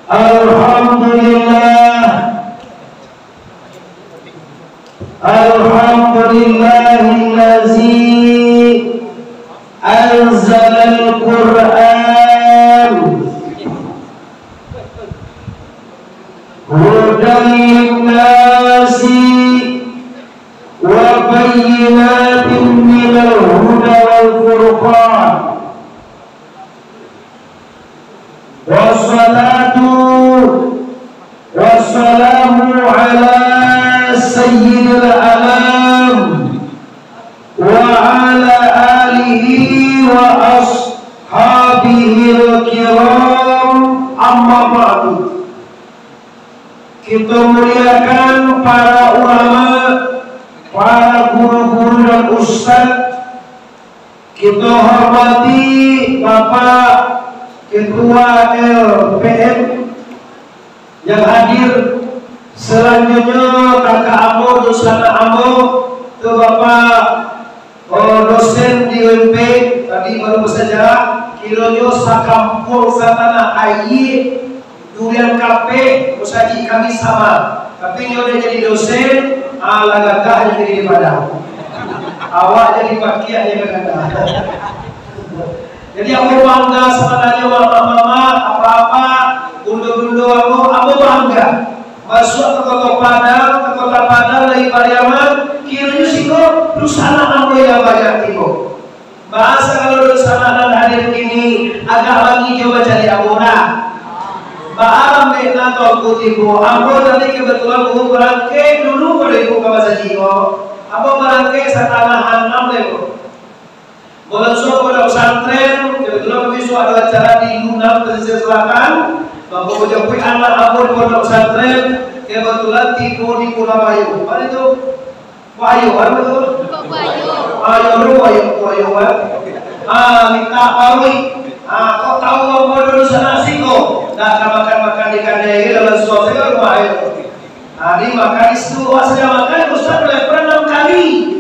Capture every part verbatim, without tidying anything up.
Alhamdulillah. Alhamdulillahillazi anzalal Qur'an hudan linnasi wa bayyinatin minal huda wal furqan. Wassalatu wassalamu ala sayyidil anam wa ala alihi wa ashabihil kiram, amma ba'du. Kita muliakan para ulama, para guru-guru dan ustaz. Kita hormati Bapak Ketua L P M yang hadir. Selanjutnya, kakak ambo, dunsanak ambo, tu Bapak, oh, dosen di U M P, tadi baru basajarah, kironyo sakampuang satanah aia. Durian kapeh, musajik kami sama. Tapi nyo dek jadi dosen, ah, lah gagah jadi di Padang. Awak jadi pakiak je gagah. Jadi, ambo bangga sabananyo, mamak-mamak, apak-apak, bundo-bundo ambo, ambo bangga. Masuak ka Kota Padang, ka Kota Padang dari Pariaman, kironyo siko dunsanak ambo yang banyak tibo. Baa sagalo dunsanak nan hadir kini, agak bangih jo bacaliak ambo lah. Baa lambek nan tu ambo tibo, ambo tadi kebetulan ambo barangkek dulu pado ibu ka masajik ko. Ambo barangkek satangah anam lai ko. Ambo lansuang ka pondok pesantren, kebetulan bisuak ado acara di Lunan, Pesisir Selatan. Mako, ambo japuik anak ambo di pondok pesantren, kebetulan tibo di Pulau Bayo. Mano tu? Buah ayo, kan, betul? Buah ayo. Ayo, lu, ayo, buah ayo, kan? Ah, minta paruik. Ah, kok tahu ambo dulu sanak siko? Dah ka makan-makan di kadai, dalam suasana buah ayo. Ah, di makan di situ, wak sadang makan, Ustaz udah pernah enam kali.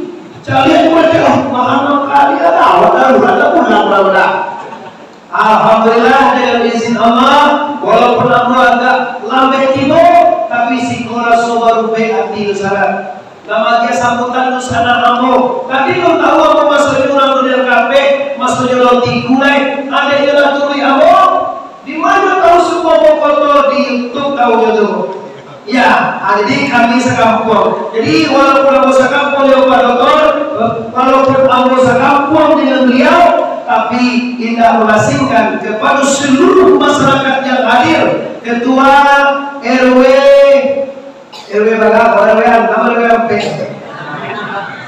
Caliak macam, oh, mahal enam kali, dah tahu, dah, dah, dah pulang, dah, dah. Alhamdulillah, dengan izin Allah, walaupun ambo agak lambek tibo, tapi siko raso barubek ati tu sanak. Nan agiah sambutan tu sanak ambo. Tapi alun tahu ambo masonyo urang dunia kapeh, masonyo loti gulai, adaknyo lah turuik ambo. Di mano tahu suko ambo foto di YouTube tahunyo tu? Ya, ah, jadi kami sakampuang. Jadi, walaupun ambo sakampuang dengan Pak Doktor, walaupun ambo sakampuang dengan beliau, tapi indak mengasingkan kepada seluruh masyarakat yang hadir, ketua R W, R W bara, R W an, nama R W an? P.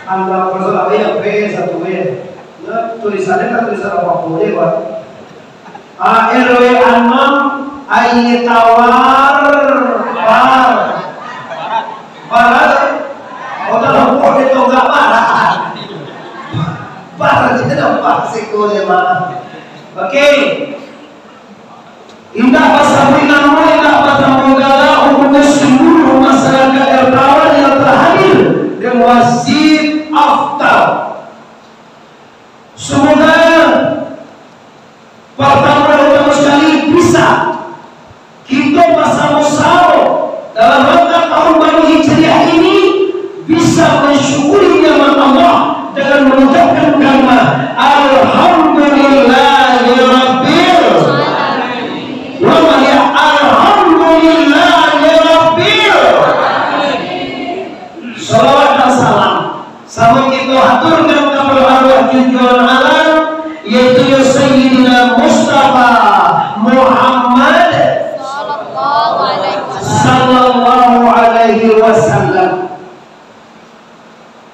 Anda personal yang P satu W. Nah, tulisannya kan tulisan apa pun, ya, Pak. Ah, R W anam, aia tawar, bar. Bar, kota Lombok di tonggak bar. Bar, jadi nampak siko je, Mak. Oke. Indak basabuik namo, indak batambah gala, umumnya seluruh masyarakat yang tawar yang terhadir di Masjid Aftal. Semoga pertama dan utama sekali bisa kita bersama-sama dalam rangka tahun baru Hijriah ini bisa mensyukuri nikmat Allah dengan mengucapkan kalimat Alhamdulillahirabbil. Ulang balik, Alhamdulillahirabbil. Salawat dan salam Samo kito haturkan kapado arwah junjuangan alam, yaitu yo Sayyidina Mustafa Muhammad Sallallahu alaihi wasallam. Sallallahu alaihi wasallam.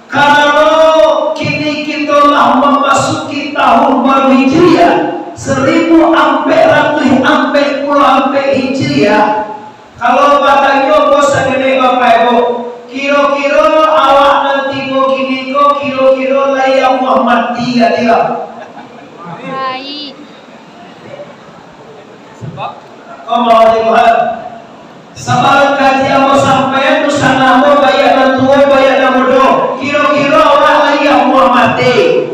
Karano kini kito lah mamasuki tahun baru Hijriah, saribu ampek ratuih ampek puluah ampek Hijriah, Kalau batanyo ko saketek bapak ibu, kiro-kiro awak nan tibo kini ko kiro-kiro lai amuah mati ka dia? Baik. Kau mau di Tuhan. Sabalun kaji ambo sampaian, tu sanak ambo, baiak nan tuo, baiak nan mudo. Kiro-kiro awak lai amuah mati?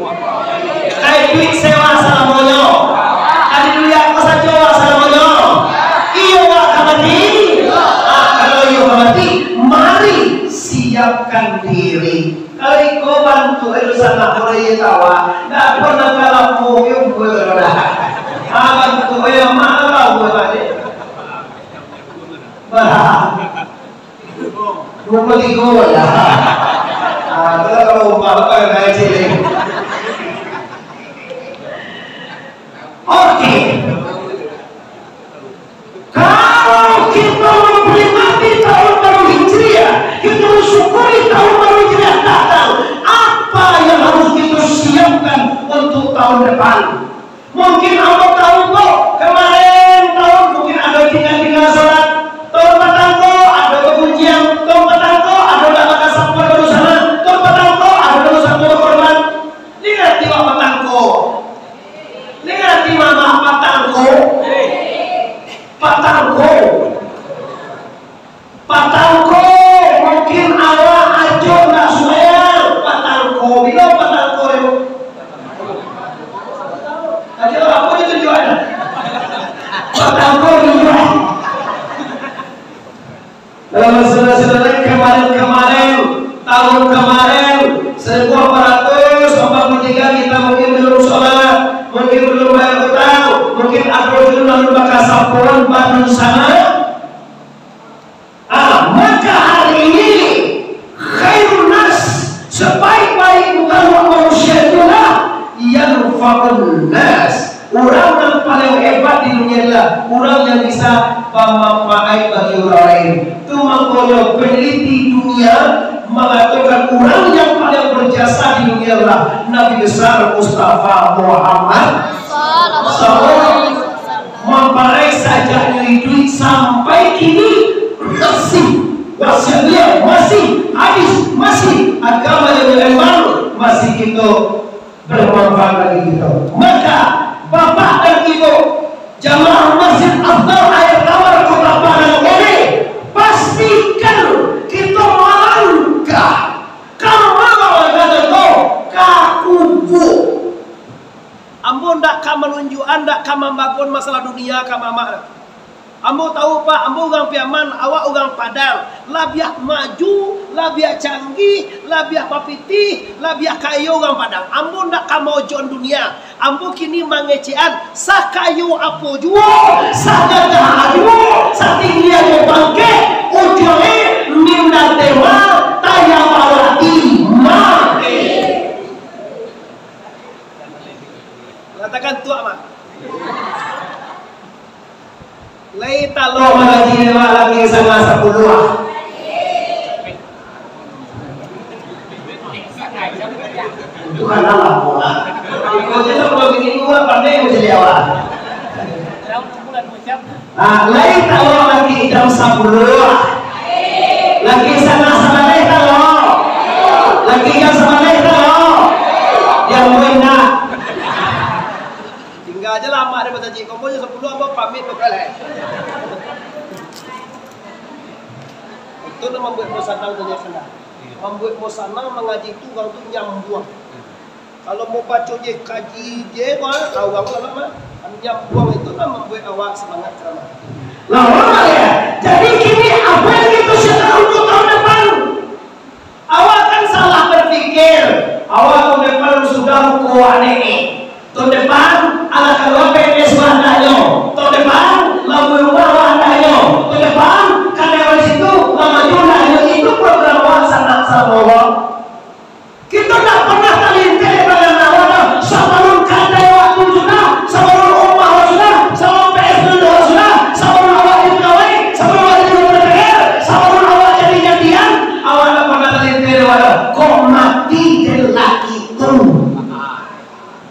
Ka iduik se awak salamonyo? Ka di dunia ko sajo awak salamonyo? Iyo, awak ka Kan diri. Kalau iko bantuak itu sanak orang yang tawa, ndak pernah kalah mungkin buat dah. Ah, bantuak yang mahal buat tadi. Bah. Dua puluh tiga lah. Ah, kalau kalau umah apa yang naik sini? Oke. Kalau kita memperingati tahun baru Hijriah, kita mensyukuri tahun baru Hijriah datang, apa yang harus kita siapkan untuk tahun depan? Mungkin ambo tahu kok, kemarin tahun mungkin ada tinggal-tinggal salat, tahun patang ko ada bagunjiang, tahun patang ko ada dak bakasapuan baru sana, tahun patang ko ada baru satu korban. Ni ngerti wak patang ko? Ni ngerti mamak patang ko? Patang ko. Patang ko, mungkin awak ajo ndak sumbayang. Patang ko, bilo patang ko tu? Ajo apo ditunjuakan? Patang ko ditunjuakan. Kalau saudara-saudara kemarin-kemarin, tahun kemarin, seribu empat ratus empat puluh tiga kita mungkin belum sholat, mungkin belum bayar utang, mungkin ado dulu lalu bakasapuan bandung sana. Ah, maka hari ini khairun nas, sebaik-baik muka manusia itulah yanfa'un nas. Urang nan paling hebat di dunia adalah urang yang bisa bamanfaat bagi urang lain. Tu mangkonyo peneliti dunia mangatokan urang yang paling berjasa di dunia adalah Nabi Besar Mustafa Muhammad sallallahu alaihi wasallam. Mamparai sajak dari duit sampai kini masih wasiat beliau, masih hadis, masih agama yang diemban, masih kita bermanfaat bagi kita. Maka, Bapak dan Ibu, jamaah Masjid Afdal Air Tawar Kota Padang ini, pastikan kita melangkah ka malam langkah tu ka kubur. Ambo ndak ka manunjuakan, ndak ka mambagon masalah dunia ka mamak. Ambo tahu, Pak, ambo urang Piaman, awak urang Padang. Labiah maju, labiah canggih, labiah bapitih, labiah kayo urang Padang. Ambo ndak ka maojoan dunia. Ambo kini mangecekan, sakayo apo juo, sagagah apo juo, satinggi apo pangkek, ujuangnyo minda tema, taya barati mati. Katakan tuak mah. Lai talok mangaji lewat laki sanga sapuluah. Itu kan alam bola. Iko je sapuluah bini dua pandai macam dia awak. Ah, lai talok laki jam sapuluah. Laki sanga sabaleh talok. Laki jam sabaleh talok. Jam dua indak. Tingga aja lah amak dia bacaji. Komo je sapuluah, abah pamit bakalai. Itu nan mambuek ambo sanang tadi, Sanda. Mambuek ambo sanang mangaji tu, urang tu nyambuang. Kalau mau baco je, kaji je, wah, awak tu lah, mah. Nyambuang itu lah mambuek awak semangat ceramah. Nah, orang ya. Jadi kini apa yang kita siapkan untuk tahun depan? Awak kan salah berpikir. Awak tahun depan sudah kuat ni. Tahun depan, alah kalua P N S wah andaknyo. Tahun depan, lambuik rumah wah andaknyo. Tahun depan, kadai wali situ, lah maju andaknyo. Itu program awak sanang samo Allah. Kito ndak pernah talinteh di balakang awak doh. Sabalun kadai awak tu sudah, sabalun rumah awak sudah, sabalun P S dulu awak sudah, sabalun awak jadi pegawai, sabalun awak jadi gubernur D P R, sabalun awak jadi jadian, awak ndak pernah talinteh di awak doh. Kok mati je laki tu.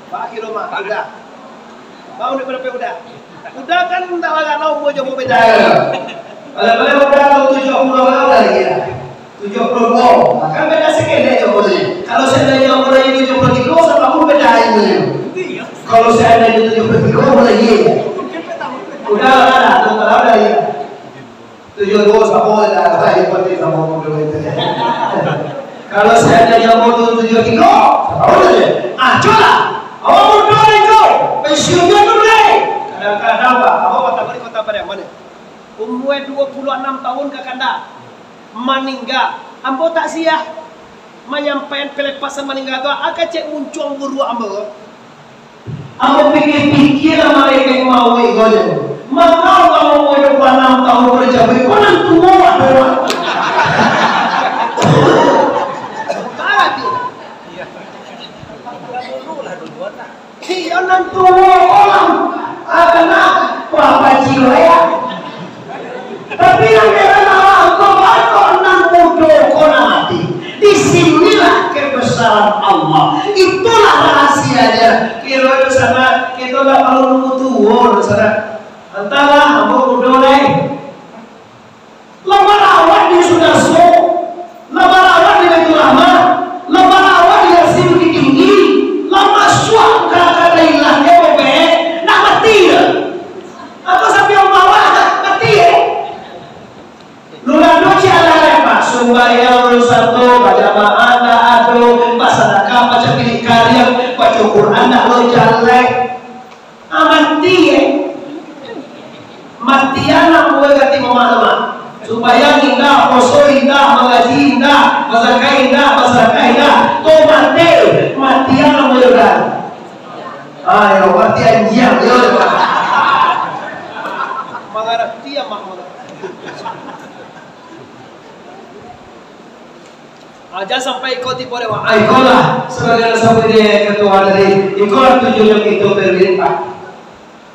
Bagi rumah, udah. Mau ni berapa udah? Udah kan ndak lah, ndak umur jauh beda. Kalau boleh udah tahun tujuh puluh orang lagi ya. Tujuh puluh dua. Kan beda sekali jauh boleh. Kalau seandainya umur lagi tujuh puluh tiga, sama pun beda ini. Kalau seandainya tujuh puluh tiga, umur lagi. Udah lah, udah, udah, udah, ya. Tujuh dua sama lah, saya ikuti sama muda itu. Kalau saya jadi yang muda tujuh tiga, tahu saja. Ah, coba. Awak muda itu, pensiunnya tu mulai. Kadang-kadang, Pak, awak Kota Baru, Kota Padang, mana? Umur dua puluh enam tahun kakanda, maningga. Ambo tak siah manyampaikan pelepasan maningga tu, a kecek muncuang buruak ambo. Ambo pikia-pikia lah malaikat mauik ko je. Mangko ambo umua dua puluh anam tahun ko dicabuik, ko nan tuo ado. Salah tu. Iyo, nan tuo ko lah. Ah, kena, wah, bajingan, ya. Tapi nan heran Allah, kok banyak nan mudo ko nan mati. Di sinilah kebesaran Allah. Itulah rahasianya. Kiro itu sama, kita ndak perlu nunggu tuo, saudara. Antahlah, ambo mudo lai. Lah barawat di Sudarso, lah barawat di Baiturrahman, lah barawat di Yasin Bukittinggi, lah masuak ka, ka Thailand, ka Bebek, nak mati yo. Atau sampai bawa nak mati yo. Lu lalu cik alah lepas, sumbayang lu sato, bajamaah ndak ado, basadakah macam bilik kariang, baco Quran ndak lo jaleh. Ah, mati, eh. Matian nak buat ganti mamak tu, Mak. Sumbayang indak, poso indak, mangaji indak, bazakat indak, basadakah indak. Tu mati, matian nak buat udah. Ah, yo, mati anjiang, yo. Mangarati amak, mangarati. Ah, jan sampai iko tibo dek awak. Ah, ikolah, sabagai sabuik dek ketua tadi, ikolah tujuannyo kito berlimpah.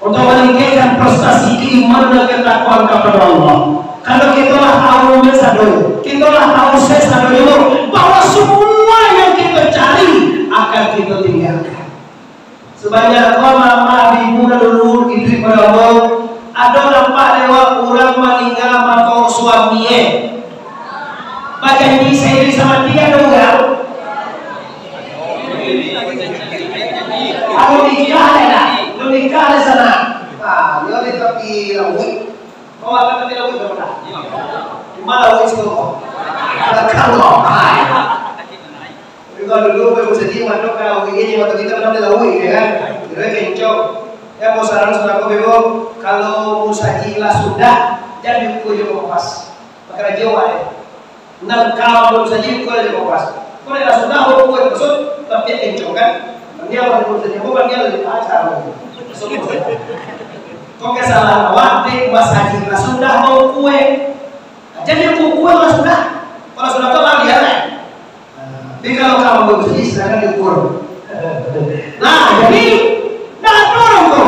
Untuk maningkekkan prestasi keimanan dan ketakwaan kapado Allah. Kalau kito lah tahu sado, kito lah tahu sado juo, bahwa semua yang kito cari akan kito tinggalkan. Sabanyak ko mama ibu nan dulu iduik pado ambo, ado nampak dek awak urang maningga mako suami e bajanji saiduik samati, ado urang? Ado nikah lai dah, ado nikah lai sanak. Ah, iyo di tapi lauik. Kau akan tapi lauik dah pernah? Di mana lauik situ kau? Belakang kau. Hai. Tapi kalau dulu, kalau musajik, mato kalau W I G, mato kita pernah beli lauk, ya kan? Kira kencok. Ya, mau saran sudah kau bebo, kalau musajik lah sudah, jan diukua jo kompas. Pakarajo awak, eh. Nan kalau musajik, ukua jo kompas. Kalau lah sudah, ukua, maksud, tapi kencok kan? Dia lah musajik, bukan dia lagi pacar. Kau kesalahan awak, dek musajik lah sudah, mau kue. Jadi, ukua lah sudah. Kalau sudah tu, lah biar lah. Tapi kalau kamu bagus, jadi silakan diukur. Nah, jadi, ndak ado urang tu.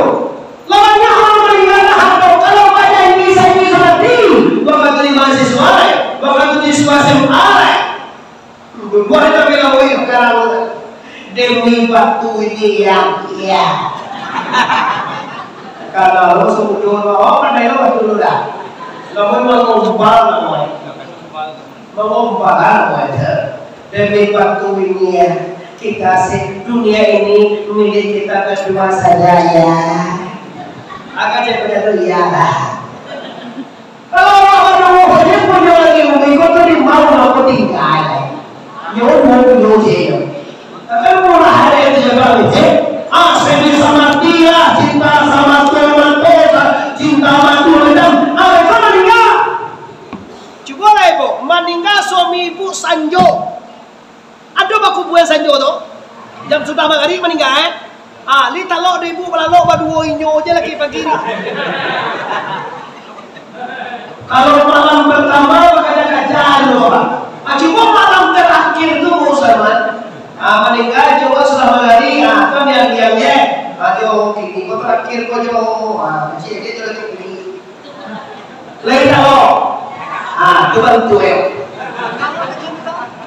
Lawannya urang maningga harto, kalau bajanji sajo samati, wakatu di mahasiswa lai, wakatu di S M A lai. Buat itu bilang, "Wih, sekarang demi waktu ini yang, iya." Kalau lo semudo, oh, pandai lo waktu dulu dah. Namun mangumpal namanya. Mangumpal namanya. Demi waktu ini ya, kita se-, dunia ini milik kita berdua saja ya. Agak cek begitu ya lah. Kalau awak badoa sajo punyo lagi, umi ko tu di ma ko tingga. Yo, yo, yo, je. Kan murah ado tu je, Bang, je. Ah, saya bisa mati lah, cinta sama Tuhan, mati, cinta mati, macam, ah, itu maningga. Cubo lah, Ibu, maningga suami Ibu sanjo. Ado bakuburan sanjo tu. Jam sudah magarik maningga, eh. Ah, li talok dek ibu balalok baduo inyo je laki pagi ni. Kalau malam pertama, bakaja-kaja dulu, Pak. Ah, cuma malam terakhir tu, Ustaz, ah, maningga, cuma sudah magarik, ah, kan diam-diam je. Ah, jo, kini ko terakhir ko jo, ah, kecil je tu lagi kini. Lain tahu. Ah, tu bantu, eh.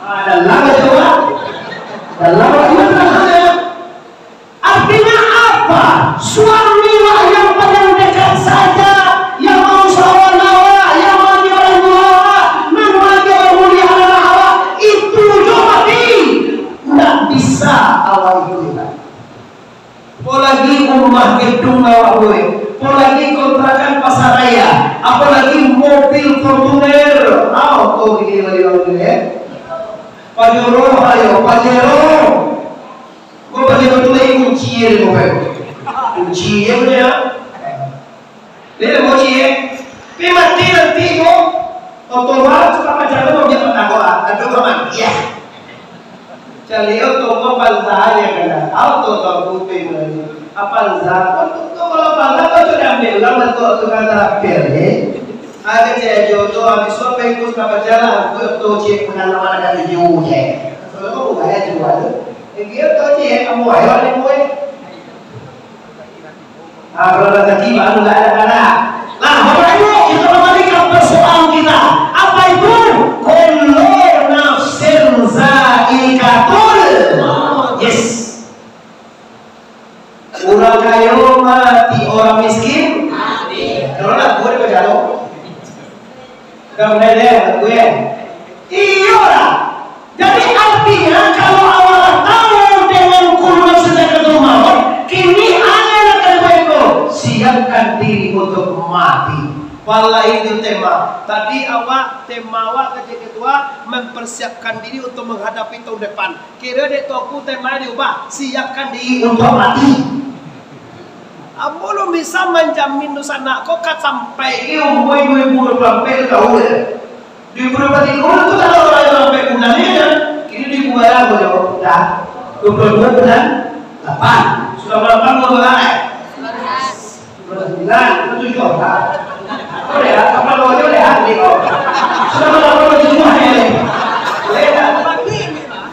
Ah, dalam aja, Pak. Dalam aja, Pak. Artinya apa? Suamilah yang paling dekat saja, yang mau sawan awak, yang mau dibantu awak, yang mau dimelihara awak, itu jo mati. Ndak bisa awak itu, Pak. Apolagi rumah gedung awak buek, apolagi kontrakan Pasaraya, apolagi mobil Fortuner, auto gini bali mobil, eh. Pajero, ayo, Pajero. Kok Pajero tu lagi kunci ye, kok, eh. Kunci ye punya. Dia dah kunci ye. Tapi mati nanti, kok. Otomatis suka macam tu, dia pernah kok, ah. Ado Auto kau kuping lagi. Avanza, kau tu, kau kalau Avanza, kau tu diambil lah, betul tu kata Ampir ni. Ada cewek tu, habis tu apa yang kau suka baca lah, aku tu cek pernah nama ada tujuh je. Kalau kau buka ya, cuba tu. Eh, dia tu cek, kamu ayo, ada kue. Ah, kalau rezeki baru lah ada, ada. Nah, Bapak Ibu, kita kembali ke persoalan kita. Apa itu? Kullu nafsin zaikatul. Yes. Urang kayo mati, urang miskin mati. Kalau lagu ada baca tu. Dah mulai deh, lagu ya. Iyolah. Jadi artinya, kalau awak lah tahu dengan kullu nafsin zaikatul maut, kini ayolah kalian itu, siapkan diri untuk mati. Wallahi itu tema. Tadi awak, tema awak kecil ketua, mempersiapkan diri untuk menghadapi tahun depan. Kira dek toko tema diubah, siapkan diri untuk mati. Ambo alun bisa manjamin dunsanak ko ka sampai ke umua dua ribu dua puluh ampek tu tahu je. Dua ribu dua puluh tiga tu tahu lah, dua puluh ampek bulan ni kan. Kini dua ribu dua puluh dah. Dua puluh dua bulan lapan. Sudah bulan lapan, bulan berapa, eh? Bulan sembilan, bulan tujuh lah. Boleh lah, kapan lo aja boleh lah, gitu. Sudah bulan lapan, bulan tujuh lah, ya. Boleh lah.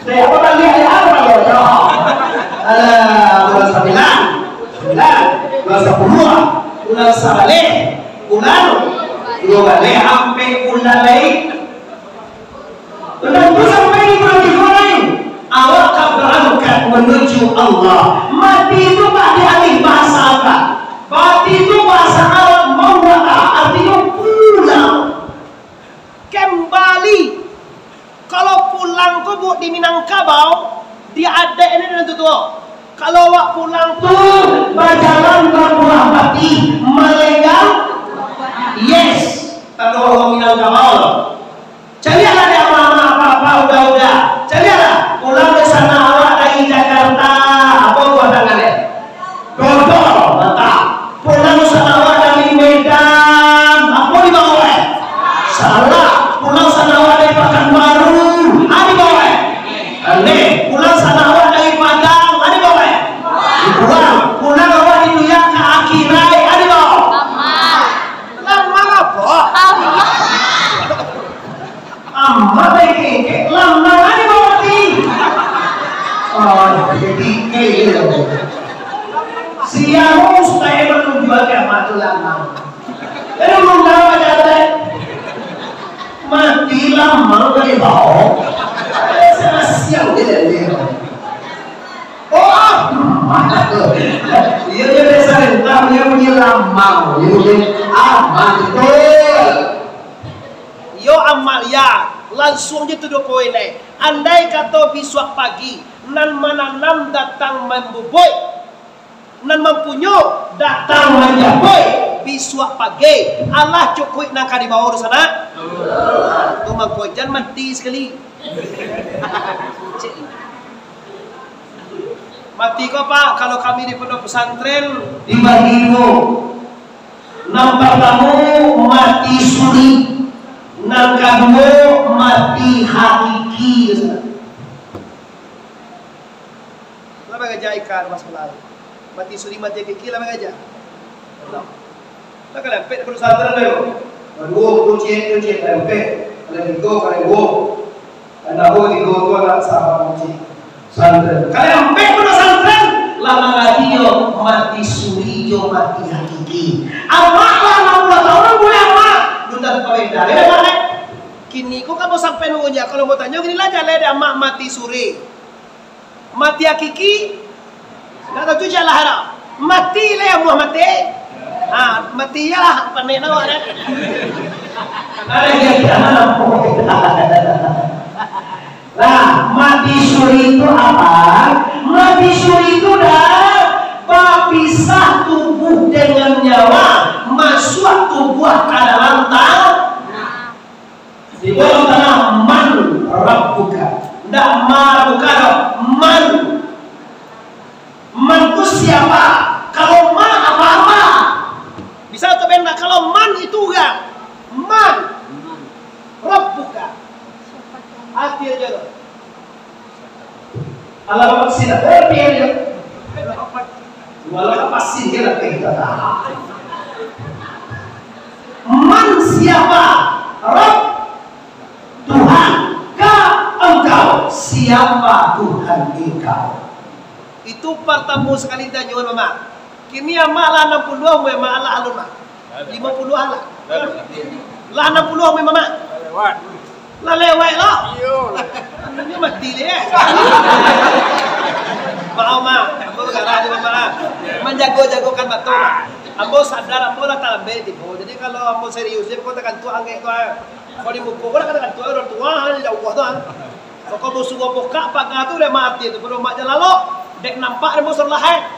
Saya apa balik, ya, apa lo? Alah, bulan sembilan, sembilan, bulan sepuluh, bulan sabaleh, bulan dua baleh, ampek bulan lain. Tentu sampai di bulan tigo lain, awak ka barangkat manuju Allah. Mati itu, Pak, di alih bahasa Arab. Mati itu bahasa Arab mawata, artinyo pulang. Kembali. Kalau pulang ko, Bu, di Minangkabau, di adat ini dan tutuo. Kalau awak pulang tu, bajalan babuah pati, malenggang. Yes. Kalau awak Minangkabau. Caliaklah dek amak-amak, apak-apak, uda-uda. Caliaklah. Pulang dunsanak awak dari Jakarta. Apo buah tangan, eh? Dodol, mantap. Pulang dunsanak awak dari Medan. Apo dibawa, eh? Salak. Pulang dunsanak awak dari Pakanbaru. Ah, dibawa, eh? Aneh. Pulang dunsanak awak dari Padang. Ah, dibawa, eh? Dibuang. Pulang awak di dunia ka akhirat. Ah, dibawa. Lamang apo? Amak baik kengkek, lamang aja bawa mati. Oh, jadi kaya. Siapa ustaz yang menunjukkan amak tu lamang? Jadi belum tahu aja teh. Mati lamang dari bawah. Saya siang dia dari dia. Oh, amak tu. Dia dia biasa rentah, dia punya lamang, dia punya amak betul. Yo, Amalia, lansuang je tu duo poin, eh. Andai kato bisuak pagi, nan mananam datang mambubuik, nan mampunyo datang manjapuik, bisuak pagi, alah cukuik nan ka dibawa dunsanak. Tu mangko jan mati sakali. Mati ko, Pak, kalau kami di pondok pesantren dibagi duo. Nan partamo mati suri, nan kaduo mati hakiki. Lah bagaja ikan mas malari. Mati suri, mati hakiki lah bagaja. Lah kalian pek dapek santri tu. Kaduo, kucing, kucing, kalian pek. Kalian tigo, kalian duo. Anak buah tigo tu anak sahabat kucing. Santri. Kalian pek pun santri. Lah mangaji yo mati suri yo mati hakiki. Amak lah anam puluah tahun buliah amak. Lu tak pamenta. Kini ko kamu sampai nunggunya. Kalau mau tanyo, gini lah jalai dek amak mati suri. Mati hakiki, ndak tahu tu jalan lah. Mati lah yang muah mati. Ha, mati je lah, panek lah awak dah. Ada yang tidak mampu. Nah, mati suri itu apa? Mati suri itu dah bapisah tubuh dengan nyawa, masuk tubuh ka dalam tanah. Di bawah tanah, man rabbuka. Ndak ma rabbuka doh, man. Man tu siapa? Kalau ma apa-apa. Bisa tu benda, kalau man itu urang. Man rabbuka. Hati aja tu. Alamat sila. Eh, pian dia. Walau pasti dia lebih tetap. Man, siapa? Rabb, Tuhan, ka, engkau. Siapa Tuhan engkau? Itu partamo sakali ditanyo, Mamak. Kini amak lah anam puluah, amak lah alun, Mak. Limo puluah lah. Lah anam puluah, Mamak. Lah lewat lo. Iyo. Anaknyo mati leh. Maaf, Mak. Ambo garah di Mamak. Manjago-jagokan batul, Mak. Ambo sadar, ambo lah talambek tibo. Jadi, kalau ambo serius, ambo tagantuang angek tu, ah. Kalau di muko, ambo lah tagantuang urang tua, ah, jauah tu, ah. Pokok musuh gua pokak paga tu dek mati tu, pado mak jalalok, dek nampak dek musuh lahai.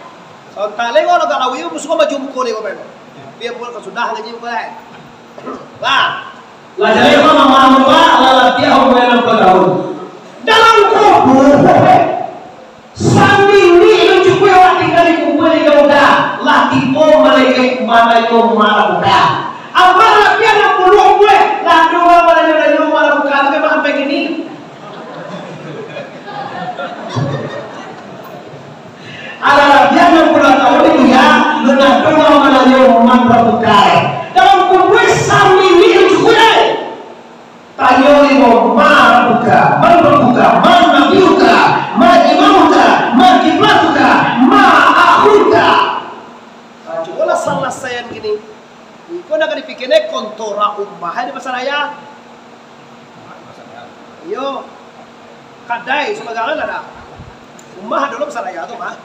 Sontak lego lo gak lawi musuh gua baju muko lego pen. Biar pun kau sudah ngaji muko lai. Lah. Lah jadi apa mama muka lah latihan umur enam puluh tahun. Dalam kubur, eh. Samini lo cukup awak tinggal di kubur di Garuda. Lah tibo malaikat mana itu marah buka. Amal latihan enam puluh umur, lah dua malah nyo marah buka tu memang sampai kini. Alah, biar nan pulang tahu ni, ya, lu nak dengar mananyo man babukai. Dalam kubur samini cukup, eh. Tanyo limo, ma rabbuka, man rabbuka, man nabiyuka, ma imamuka, ma kiblatuka, ma akhuka. Nah, cubolah salasaian kini. Iko nak dipikia ni kontora umah di Pasaraya. Iyo. Kadai sabagai lah dah. Rumah dulu Pasaraya tu mah.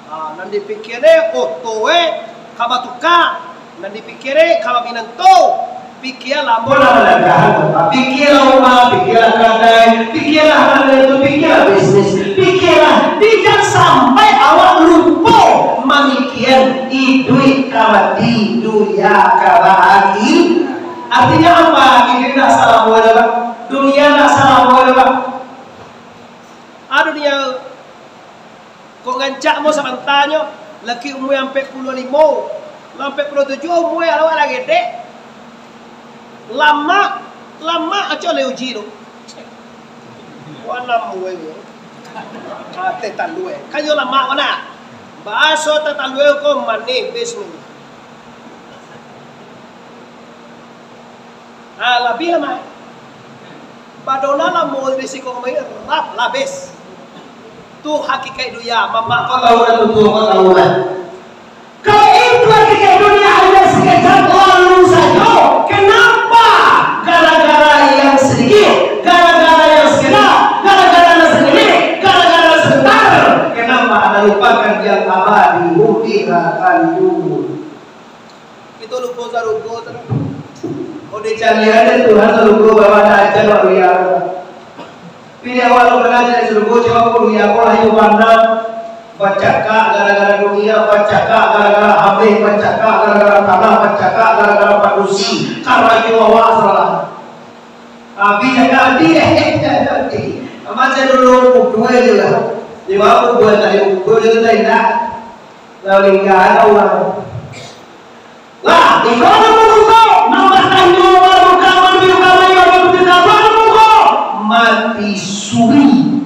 Ah, nan dipikia ni oto eh ka batuka. Nan dipikia ni ka minantu. Pikialah bola balagahan, pikialah rumah, pikialah kadai, pikialah hal itu, pikialah bisnis, pikialah, jan sampai awak lupo mamikian iduik ka mati, dunia ka bahagia. Artinya apa? Iduik nak salamo, Pak. Dunia nak salamo, Pak. Ah, dunia. Kok rancak mo sabantanyo, laki umua ampek puluah limo, ampek puluah tujuah umua awak lah gedek. Lamak, lamak acok lai uji tu. Wah, lamak weh. Ah, teh talua. Kanyo lamak mana? Bahaso teh talua ko manih, bismillah. Ah, labiah lah, Mak. Badona lah mau risiko kembali, rap, labis. Tu hakikat dunia, mamak kau tahu lah, tutua kau tahu lah. Kalau itu hakikat dunia hanya sekejap lalu saja, kenapa gara-gara yang sedikit, gara-gara yang sekedar, gara-gara yang segini, gara-gara yang sebentar, kenapa anda lupakan yang abadi, hum fiha khalidun? Kito lupo sarugo tu. Oh, dicaliak dek Tuhan sarugo, bawa dah aja, Pak Buya. Pilih awak tu pernah jadi sarugo, coba Pak Buya, kau lahir mana? Bacakak gara-gara dunia, bacakak gara-gara habis, bacakak gara-gara tanah, bacakak gara-gara padusi. Karajo awak salah. Habis cakak habis, eh, eh, eh, eh. Macam dulu kubur je lah. Di bawah kubur tadi, kubur je tu dah indah. Lalu tinggal orang. Lah, iko nan bamuko, nan batanyo bamuko, nan bamuko, nan bamuko, mati suri.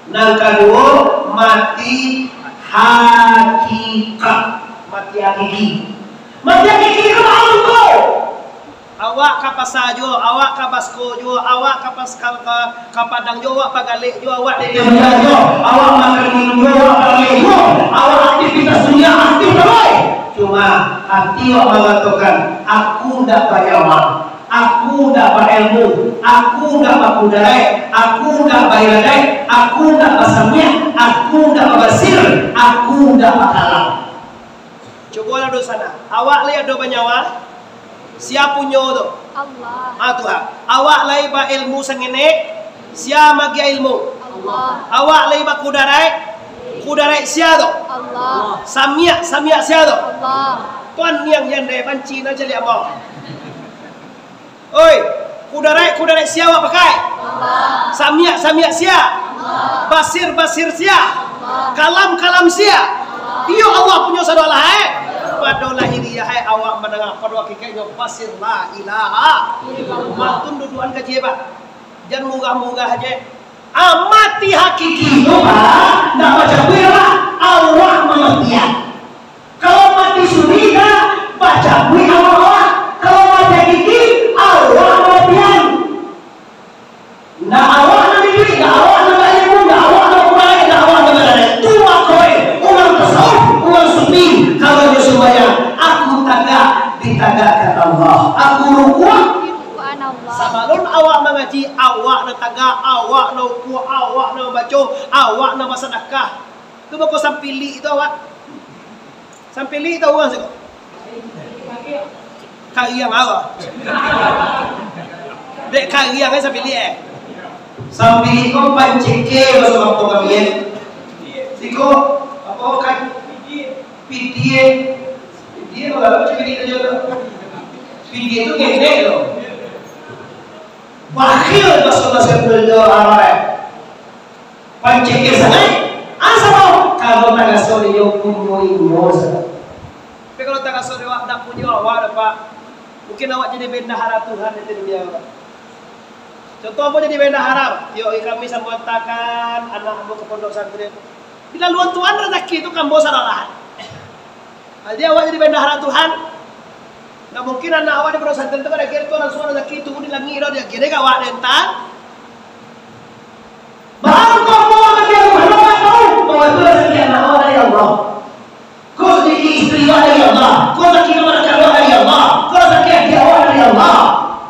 Nan kaduo, mati hakikat, mati hakiki. Mati hakiki itu bamuko. Awak ka pasa juo, awak ka basko juo, awak ka pas-, ka, ka, ka Padang juo, awak bagalek juo, awak dek juo, awak makan minum juo, awak bagalek juo, awak aktivitas dunia aktif bagai. Cuma hati awak mangatokan, "Aku ndak banyawa, aku ndak bailmu, aku ndak bakudaraik, aku ndak bairadaik, aku ndak basamiak, aku ndak babasir, aku ndak bakalam." Cubolah dunsanak, awak lai ado banyawa? Sia punyo tu? Allah. Ah, Tuhan. Awak lai bailmu sangenek? Sia magiah ilmu? Allah. Awak lai bakudaraik? Kudaraik sia tu? Allah. Samiak, samiak sia tu? Allah. Tuan niang yang dai banci nan caliak ambo. Oi, kudaraik, kudaraik sia awak pakai? Allah. Samiak, samiak sia? Allah. Basir, basir sia? Allah. Kalam, kalam sia? Allah. Iyo Allah punyo sadolah, eh. Pado lahiriah, eh, awak mandanga, pado hakikatnyo basir la ilaha illallah. Matun dudukan kaji, Pak. Jan murah-murah je. Ah, mati hakiki tu, Pak, ndak bacabuik, Pak. Allah mamatian. Kalau mati suri, dah bacabuik awak-awak. Kalau mati gigi, awak matian. Ndak awak nan iduik, ndak awak nan bailmu, ndak awak nan bakurang, ndak awak nan bagadang. Tu mako, eh, urang tasawuf, urang sufi, kalau nyo sumbayang, aku tagak, ditagakkan Allah. Aku rukuak. Sabalun awak mangaji, awak nan tagak, awak nan rukuak, awak nan mambaco, awak nan basadakah. Tu mako sampilik tu awak. Sampilik tahu urang siko? Kariang apo? Dek kariang kan sampilik, eh? Sampilik ko panceke baso kampung kami, eh. Siko, apo kan? Pidie. Pidie tu lah, macam pidie tu. Pidie tu ngenek tu. Bakhil baso-baso beliau awak, eh. Panceke sangaik, asa tau, kalau tagaso inyo punyo inyo sajo. Tapi kalau tagaso dek awak ndak punyo awak doh, Pak, mungkin awak jadi bendahara Tuhan di dunia, Pak. Contoh, ambo jadi bendahara, yo, kami samo antakan anak ambo ka pondok pesantren. Dilaluan Tuhan razaki tu ka ambo sararahan. Jadi awak jadi bendahara Tuhan. Ndak mungkin anak awak di pondok pesantren tu, kada kira tu langsung razaki turun di langik doh, diagiah dek awak, dek intan. Baru kau bawa ke dia rumah, kau tak tahu bahwa itu rezeki anak Allah dari Allah. Kau rezeki istri Allah dari Allah. Kau rezeki keluarga Allah dari Allah. Kau rezeki adik Allah dari Allah.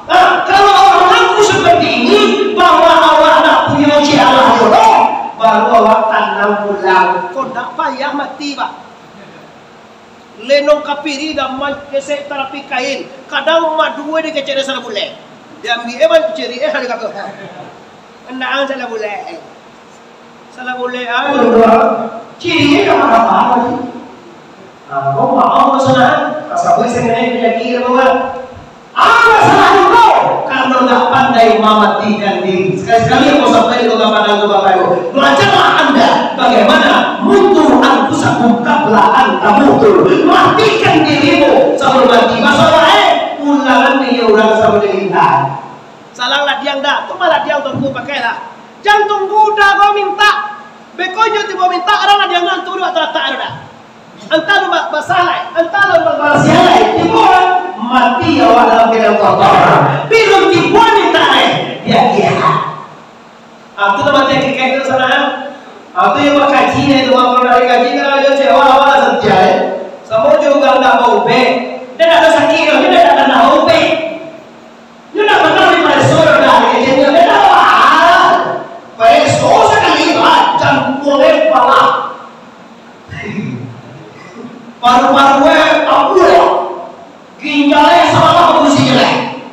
Nah, kalau orang mengaku seperti ini, bahwa Allah nak punya uji Allah jodoh, baru awak tanang pulang. Kau tak payah mati, Pak. Lenong kapiri dah mancesek tarapi kain. Kadang madue dikecek dek salah bulek. Diambiak, eh, manciri, eh, ada kata. Endang salah bulek. Salah bulek, ah, jodoh. Ciri, eh, dah marah-marah lagi. Ah, kau maaf, kau senang. Kasabui saya kena penyakit, kau kan. Apa salah engkau? Karena ndak pandai mamatikan diri. Sekali-sekali aku sampai di Kota Padang tu, Bapak Ibu. Belajarlah anda bagaimana mutu anfusakum qabla an tamutu. Matikan dirimu sebelum mati. Masalah, eh, ulangan ni orang sama dengan intan. Salang ladiang dah. Tu mah ladiang tunggu pakai lah. Jan tunggu dah kau minta. Bekonyo tibo minta, orang ladiang tu antah tu dah talatak dah. Antah lu ba-, basah lai, antah lu ba-, barasiah lai, tibo mati awak dalam keadaan kotor. Bilo tibo minta lai, diagiah. Ah, tu lah mati hakikat tu sanak. Ah, tu yang bakaji ni tu, kalau dari kaji, kalau dia cewek awak lah setia, eh. Samo jo urang ndak baubek. Dia ndak ada sakit, dia ndak ada baubek. Nyo ndak pernah dipareso doh, dah, ejenyo, eh, dah, wah. Pareso sakali, wah, jantuangnyo balah. Paru-parunyo tabuak. Ginjalnyo sabalah bagusi jelek.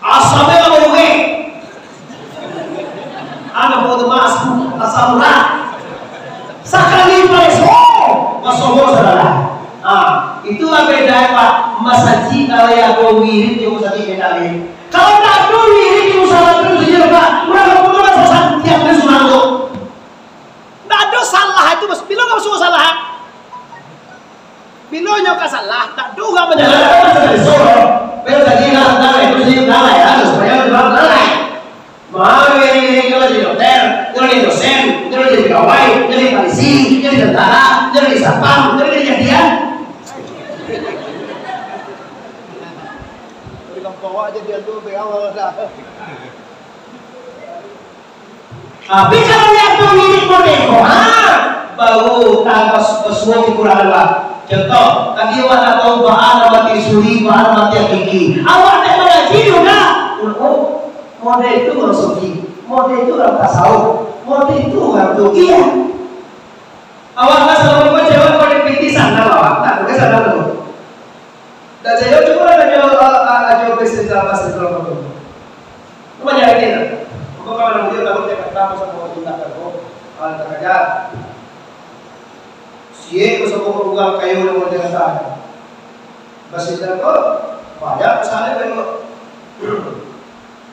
Asamnyo lah baurek. Anak buah emas, asam urat. Sakali pareso, masobo saudara. Ah, itulah beda, Pak. Masajik kalau yang kau wirid, yang masajik beda, eh. Kalau tak ada wirid, yang usaha terus saja, Pak. Urang kampung tu rasa santiang dia surang tu. Tak ada salah itu, Mas. Bila kau suruh salah? Bilo nyo ka salah, tak ado urang manyalah. Mari, mari, mari, kalau jadi dokter, kalau jadi dosen, kalau jadi pegawai, jadi polisi, jadi tentara, jadi satpam, jadi jadian. Jadi kampung awak jadian tu, begal lah. Tapi kalau lihat tu mirip model ko, ha, baru tambah basuo kekurangan lah. Contoh, tadi awak nak tahu baa nan mati suri, baa nan mati hakiki. Awak tak mangaji juga. Oh, model itu urang sufi, model itu urang tasawuf, model itu urang tu. Iya. Awak lah selama ni jawab pada piti sana awak. Tak, bukan sana tu. Dah jawab, cuba lah ajo, ajo besen dalam bahasa Indonesia tu. Cuma jadi lah. Engkau kawan dia takut dia kata apa sama orang pindah kan, oh, ah, tak kerja. Siap bersama orang kayu dan orang dewasa. Bahasa Indonesia tu banyak kesalahan memang.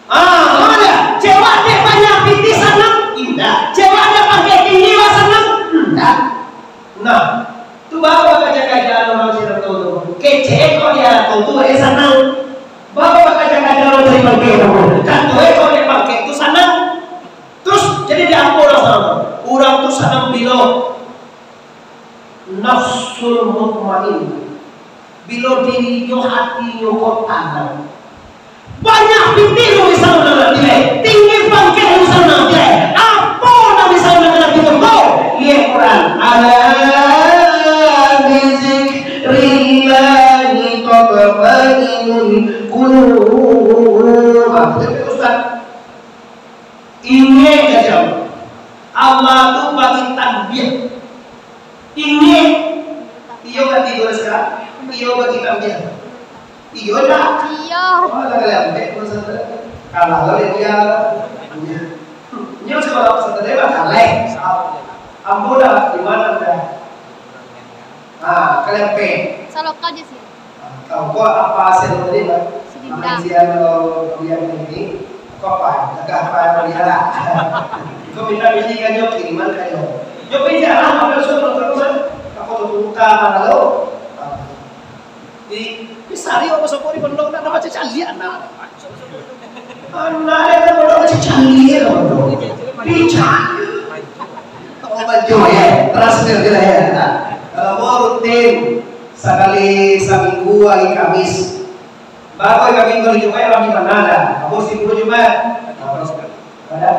Ah, mana? Cewek dek banyak piti sanang? Indak. Cewek dek pangkek tinggi lah sanang? Indak. Nah, tu baru bakaja-kaja urang Cina tu. Kecek kok dia tu, tu eh sanang. Baru bakaja-kaja urang dari pangkek tu. Kan tu eh kok dia pangkek tu sanang. Terus jadi dia apa urang sanang? Urang tu sanang bilo. Nafsul mut- Kota. Banyak pitih nan bisa nan dirai, tinggi pangkek nan bisa nan dirai. Apo nan bisa nan dirai itu? Liek Quran. Ala bizikrillahi tatmainnul qulub. Apa tu, Ustaz? Ingek sajo. Allah tu bagi tanbiah. Ingek. Iyo ka tigo sekarang. Iyo bagi tanbiah. Iyo dah. Iyo. Oh, dah kalian ambil pun satu. Kalah lah dia. Iya. Nyo sekolah pesantren mah kaleh. Ambo dah di mana dah? Ah, kalian pe. Saloka je sih. Kau ko apa hasil tadi, Pak? Sidinda. Pengajian kalau kuliah ini, kau apa? Agak apa yang kuliah lah? Kau minta bini kan, yo, kiriman kan, yo. Yo, bini lah, apa suruh nonton rumah? Aku tuh buka mana lo? Di, di sari, apa sopok di pondok, nak dapat cecaliak, nak. Anak ada kan pondok cecaliak, pondok. Pican. Oh, maju, ya. Terus, ya, ya. Nah, kalau mau rutin, sakali saminggu hari Kamis. Baru hari Kamis, hari Jumat, hari mana ada? Kamu sibuk Jumat. Ada?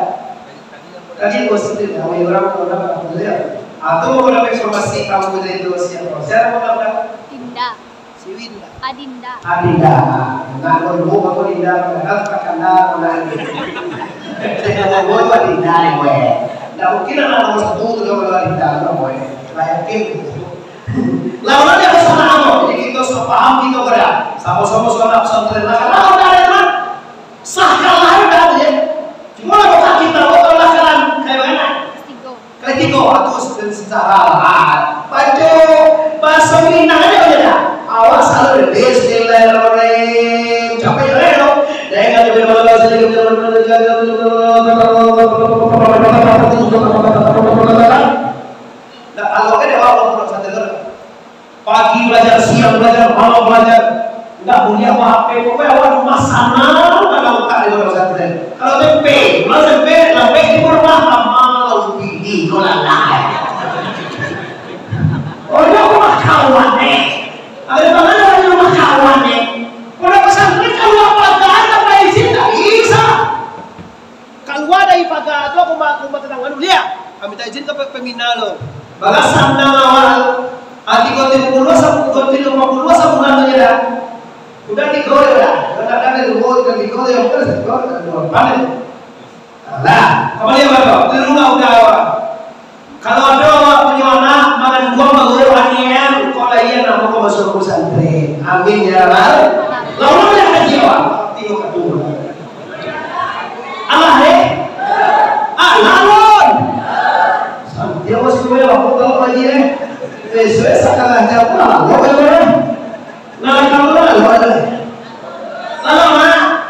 Tadi bos itu, ya, orang, orang, orang, ya. Atau mau dapat informasi kamu dari itu siapa? Siapa mau tahu? Dinda. Siwin. Adinda. Adinda. Nah, kalau dulu kamu Dinda, padahal terkenal, mana ini? Saya ngomong itu Adinda, nih, weh. Nggak mungkin anak nomor satu itu kalau Adinda, no, weh. Nggak yakin. Lah, orang dia sama apa? Jadi kita sepaham, kita beda. Sama-sama sekolah pesantren. Lah, kalau ada yang sah kalah, udah aja. Cuma lah, bukan kita, bukan lah, kalah. Kayak mana? Kali tigo, aku se-, secara lahat. Baco bahaso Minang aja, baco dah. Awak selalu, "Bismillahirrahmanirrahim." Capek je, eh, no? Dah, ingat, dia punya malam, dia punya malam, dia punya malam. Dah, kalau kan dia bawa pondok pesantren tu. Pagi balajar, siang balajar, malam balajar. Ndak buliah bawa H P, pokoknya awak rumah sana, kalau tak di pondok pesantren. Kalau tempe, kalau tempe, lambe di rumah, sama lalu tinggi, kau lalai. Oh, ini rumah kawan, eh. Ada mana ada rumah kawan, eh. Pondok pesantren kalau apa ada, tanpa izin, tak bisa. Kalua dari paga tu, aku ma-, aku ma-, tatangga dulu, liak. Kami minta izin ka pe-, pembina lo. Balasan nang awal, ati kau tigo puluah, sa-, kau tigo puluah sabulan tu je dah. Udah tigo je dah. Udah tak ada dua, udah tigo je, udah tigo, udah dua, panen. Nah, kembali apa tu? Di rumah udah awal. Kalau ado awak punyo anak manganduang baru aniayaan, kok lahian anak kok masuak pesantren. Amin ya rabbal. Lawan lah kaji awak. Tengok kat rumah. Alah, eh? Alah, Lun. Santiago si Wei, aku tahu lagi, eh. Besok, eh, sekolah jam berapa, eh? Nah, kamu lah, lu ada. Salam, Mak.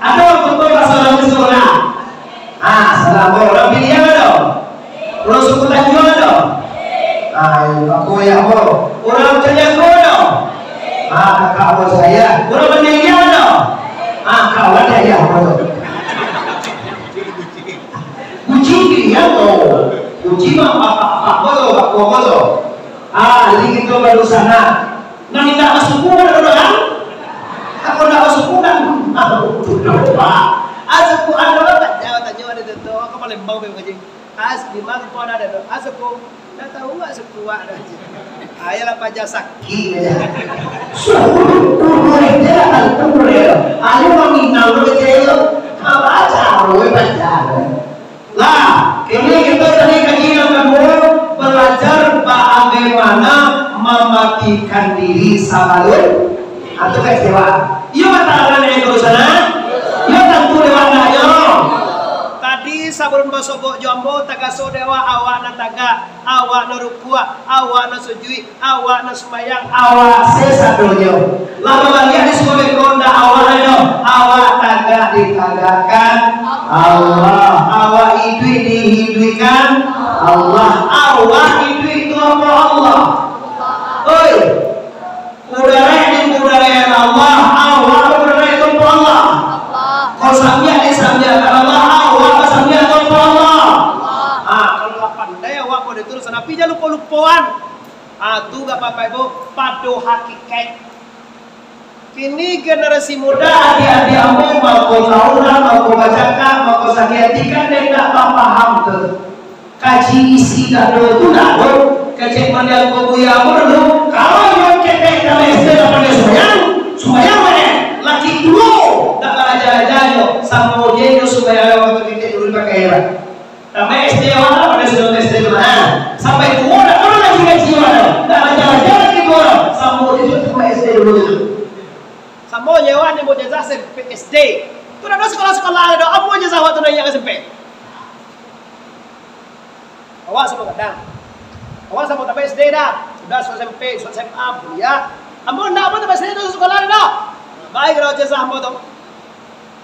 Ada waktu tu pasal orang sekolah. Ah, salam, orang pilihan ada. Orang suku Tanjuang ada. Ah, aku ya, aku. Orang Caliago ada. Ah, kakak bos saya. Orang Bandiang ada. Ah, kawan saya, aku. Kucing pilihan tu. Kucing mah apa-apa, apa tu, apa tu. Ah, jadi kita baru sana. Nan indak basuku kan ado urang? Apo ndak basuku kan? Aduh, Pak. Asuku ado tak jawab tanyo ado tu, tu. Ka Palembang pai mangaji. As, di ma rupo ado tu? Asuku. Ndak tahu asuku awak dah. Ayolah paja sakik aja. Suku urang dia kan urang. Ayo maminang dulu kecil. Apa aja, urang paja. Lah, kini kita tadi kaji nan kaduo, balajar bagaimana mamatikan diri sabalun. Ah, tu kan kecewa. Iyo, matarangan yang barusan, ah? Iyo, tantu lewat ndak nyo. Tadi sabalun basobok jo ambo, tagaso dek awak, awak nan tagak, awak nan rukuak, awak nan sujuik, awak nan sumbayang, awak sasadonyo. Lah babaliak di surau ko, ndak awak nyo, awak tagak ditagakkan Allah, awak iduik diiduikkan Allah, awak iduik tu apo Allah. Oi, kudarek di kudarek Allah, awak kudarek tu apo Allah. Kau sambiak di sambiakkan Allah, awak sambiak tu apo Allah. Ah, kalau lah pandai awak model tu, sanapi jan lupo-lupoan. Ah, tu gak Bapak Ibu, pado hakikat. Kini generasi muda, adik-adik ambo, mako taulah, mako bacakak, mako sakik ati, kan dek ndak bapaham tu. Kaji isi dado tu ndak ado. Kecek mandiang ko buya ambo dulu, kalau inyo ketek dalam S D ndak pandai sumbayang, sumbayang mah, laki tuo, ndak baraja-raja nyo, samo je nyo sumbayang wakatu ketek dulu pakai heran. Tamat S D awak lah, pandai sudah S D tu, ha. Sampai tuo ndak pernah ngaji-ngaji awak tu. Ndak baraja-raja laki tuo, samo je nyo tamat S D dulu tu. Samo je awak ni, mau ijazah S M P, S D. Tu dah ada sekolah-sekolah dah, apo ijazah awak tu nak S M P? Awak samo gadang. Awak samo tamat S D dah. Sudah S M P, S M A, kuliah. Ambo ndak pun tamat S D tu sekolah dah. Baik kalau ijazah ambo tu.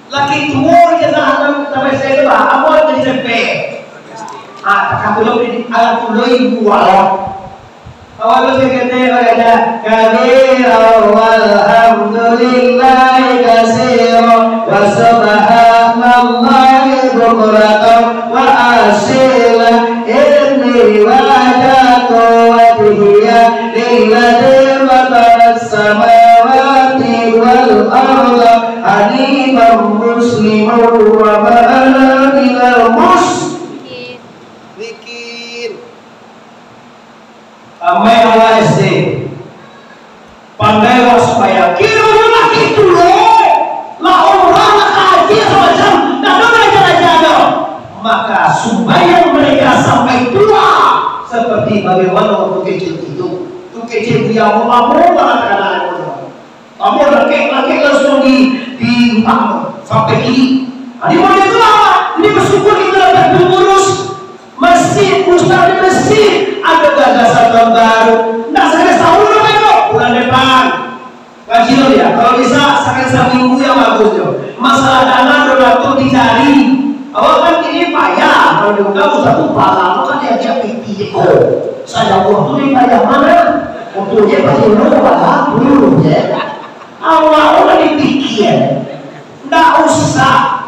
Laki tuo ijazah tamat S D tu, bah. Ambo jadi S M P. Ah, takah pulo di alam pulo ibu awak. Awak tu sakete baraja, "Kabira walhamdulillahi katsira, wa subhanallahi bukratan wa asila, inni wajjahtu wajhiya lilladzi fataras samawati wal arda hanifan musliman wa ma ana minal musyrikin." Tamat awak S D, pandai awak sumbayang. Kironyo lah gitu lo, lah umrah, lah haji, samacam, ndak ado raja-raja do. Maka sumbayang mereka sampai tua, seperti bagaimana waktu kecil itu. Tu kecil dia mau lamo banget anak-anak. Ambo lakek-lakek langsung di, di rumah sampai kini. Jadi, model tu lah, ini bersyukur kita dapat pengurus masjid, ustaz di masjid, ada gagasan tahun baru. Ndak sakali sahur lah, Pak, bulan depan. Ngaji lo ya, kalau bisa sakali saminggu yang bagus tu. Masalah dana donatur dicari. Awak kan kini payah, kalau diundang ustaz tu pala, awak kan diajak piti ko. Saya buah tu di payah mana? Untuk dia pasti dulu pala, dulu ya. Awak udah dipikir, ndak usah.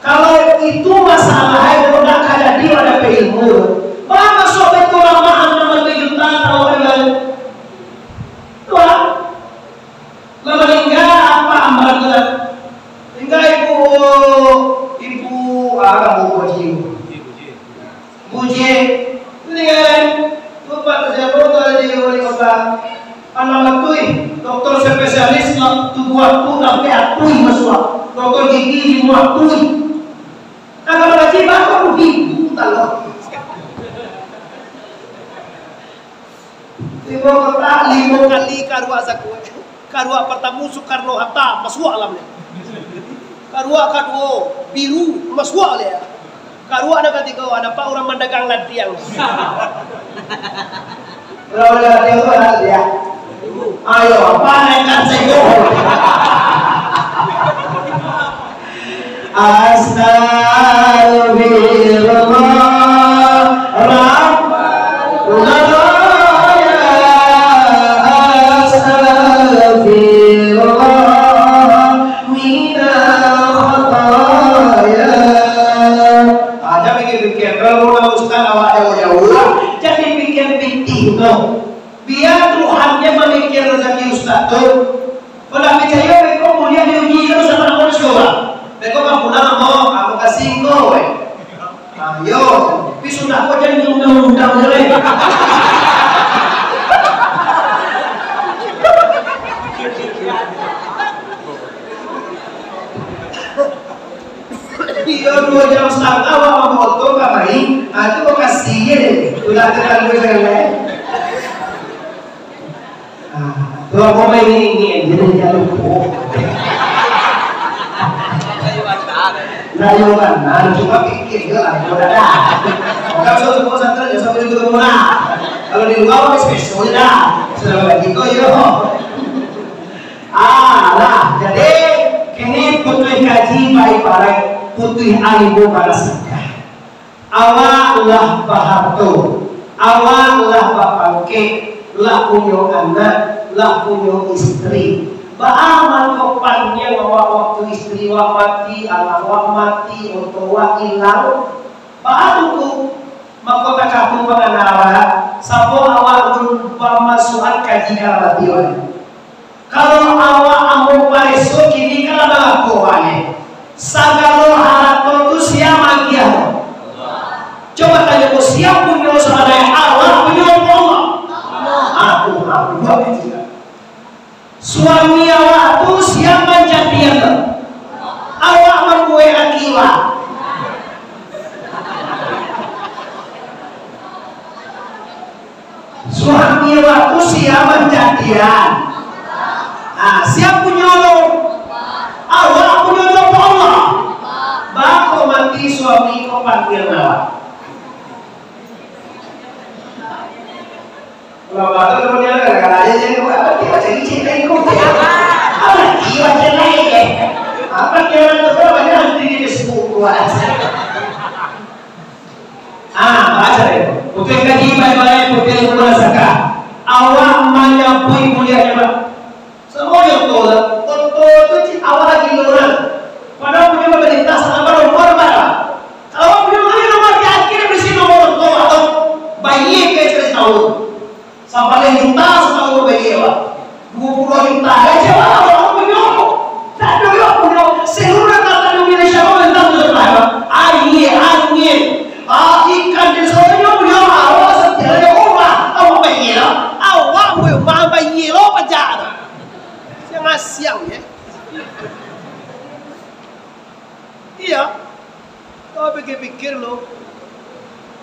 Kalau itu masalah, kalau ndak ka jadi, ndak dapek ilmu. Baa masuak Baitul Rahmah anam ratuih juta kalau bilang. Tu lah. Lah maningga apa amban tu lah. Tingga ibu, ibu, ah, ibu Haji. Bujie, tu tingga lai. Tu Pak Terjabo tu ada di wali kota. Anam ratuih, dokter spesialis tubuah tu sampai atuih masuak. Dokter gigi limo atuih. Nah, kalau Haji Bakar tu ribu talok. Limo kota, limo kali karuak sakuek. Karuak partamo Soekarno Hatta, masuak lah baliau. Karuak kaduo, biru, masuak baliau. Karuak nan katigo, nampak urang mandagang ladiang. Urang mandagang ladiang tu anak dia. Ayo, panaikan sego. Astagfirullah, Rabbana, astagfirullah, minal khataya. Ah, jan pikir-pikir, kalau rumah ustaz awak jauah-jauah, jan pikir pitih tu. Bia Tuhan nan mamikia razaki ustaz tu. Kok ndak picayo, beko kuliah diuji taruih sampai namo di surau. Beko ka pulang ambo, ambo kasih ko, weh. Nah, yo, tapi sudah ko jan diundang-undang je, weh. Iyo, duo jam satangah awak mambawa oto kamari, ah, tu bakasi je. Ulah terlalu jelek. Ah, tu aku main ini, ini, jadi jangan lupa. Nah, yo kan, cuma pikir je lah, yo dah. Kalau suatu pesantren, ya sampai itu murah. Kalau di luar, pakai special je dah. Sudah bagi kau, yo. Alah, jadi kini putuih kaji baibarat putuih aia barasakan. Awak lah baharto, awak lah bapangkek, lah punyo anak, lah punyo istri. Baa mangko panjang awak waktu istri awak mati, anak awak mati, oto awak ilang? Baa tu? Mako takah tu pangana awak, sabo awak alun bamasuakan kaji ka mati awak. Kalau awak ambo pareso kini, kan lah balapo awak ni. Sagalo harato tu sia magiah tu? Coba tanyo ko, sia punyo sabananyo, awak punyo apo Allah? Aku, aku, dua pilihan. Suami awak tu sia manjadian tu? Awak mambuek aki awak? Suami awak tu sia manjadian? Ah, sia punyo tu? Awak punyo tu apo Allah? Bako mati suami ko panggilan awak. Kalau batal tu punyo tu, kadang-kadang aja jadi buat apa, dia macam licin kan ikut. Apa dia macam lain, eh? Apa dia orang tu, kalau banyak nanti di Facebook buat. Ah, baca deh. Putuih kaji baik-baik, putuih ilmu rasakan. Awak manyabuik mulianyo, Pak. Samo contoh lah. Contoh tu cik awak lagi orang. Padahal punyo pamarintah salamah nomor, Pak. Kalau punyo kami nomor di akhir, bisi nomor contoh atau bayie ke seratus tahun. Sabaleh juta satahun bayie, Pak. Duo puluah juta aja, Pak, urang punyo. Tak ado urang punyo. Seluruh rata-rata Indonesia, Pak, minta tu, Pak. Aia, angin, ah, ikan, dan sebagainya, punyo. Awak setiap ada rumah, awak bayie lah. Awak rumah bayie lo pajak tu. Siang-siang, ya. Iya. Kau pikir-pikir lo.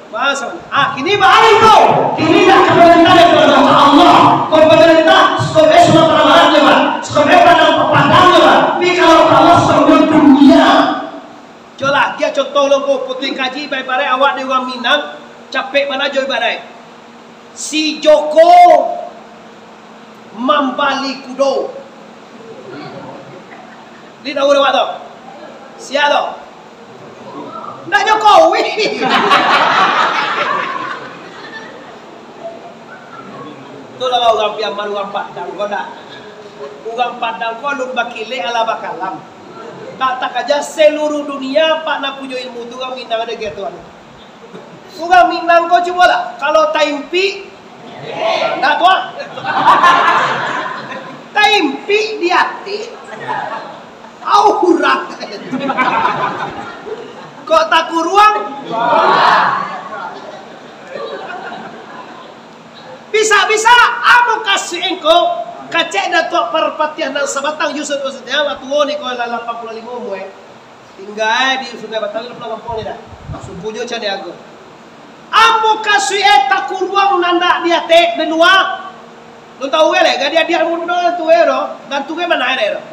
Masa, ah, kini baliak kau. Kini dah ka pamarintah dari Allah. Kau pamarintah, stop eh, Sumatera Barat je, Pak. Stop eh, Padang, Padang je, Pak. Tapi kalau Allah stop dunia. Jolah, dia contoh lo ko, putuih kaji, ibarat awak di urang Minang, capek bana jo ibarat. Si Joko mambali kudo. Di tahu awak tu? Sia tu? Ndak Jokowi. Itulah urang Piaman, urang Padang ko ndak. Urang Padang ko alun bakilek alah bakalam. Tak takaja seluruh dunia, Pak, nan punyo ilmu tu urang Minang ado gitu. Urang Minang ko cubolah, kalau taimpik, ndak tu ah. Taimpik di ateh, aurat. Kok takuruang? Bisa-bisa, apo kasuik engkau, kecek Datuak Parpatiah nan sabatang Yusuf Nasution, lah tuo ni, ko lah lapan puluah limo umua, eh. Tingga di Sungai Batang, di pulau kampuang ni dah. Suku jo Caniago. Apo kasuik eh takuruang nan dak di ateh, di lua? Lun tahu eh, leh, gadih-gadih mudo tu eh, doh. Dan tu eh, mana eh, doh?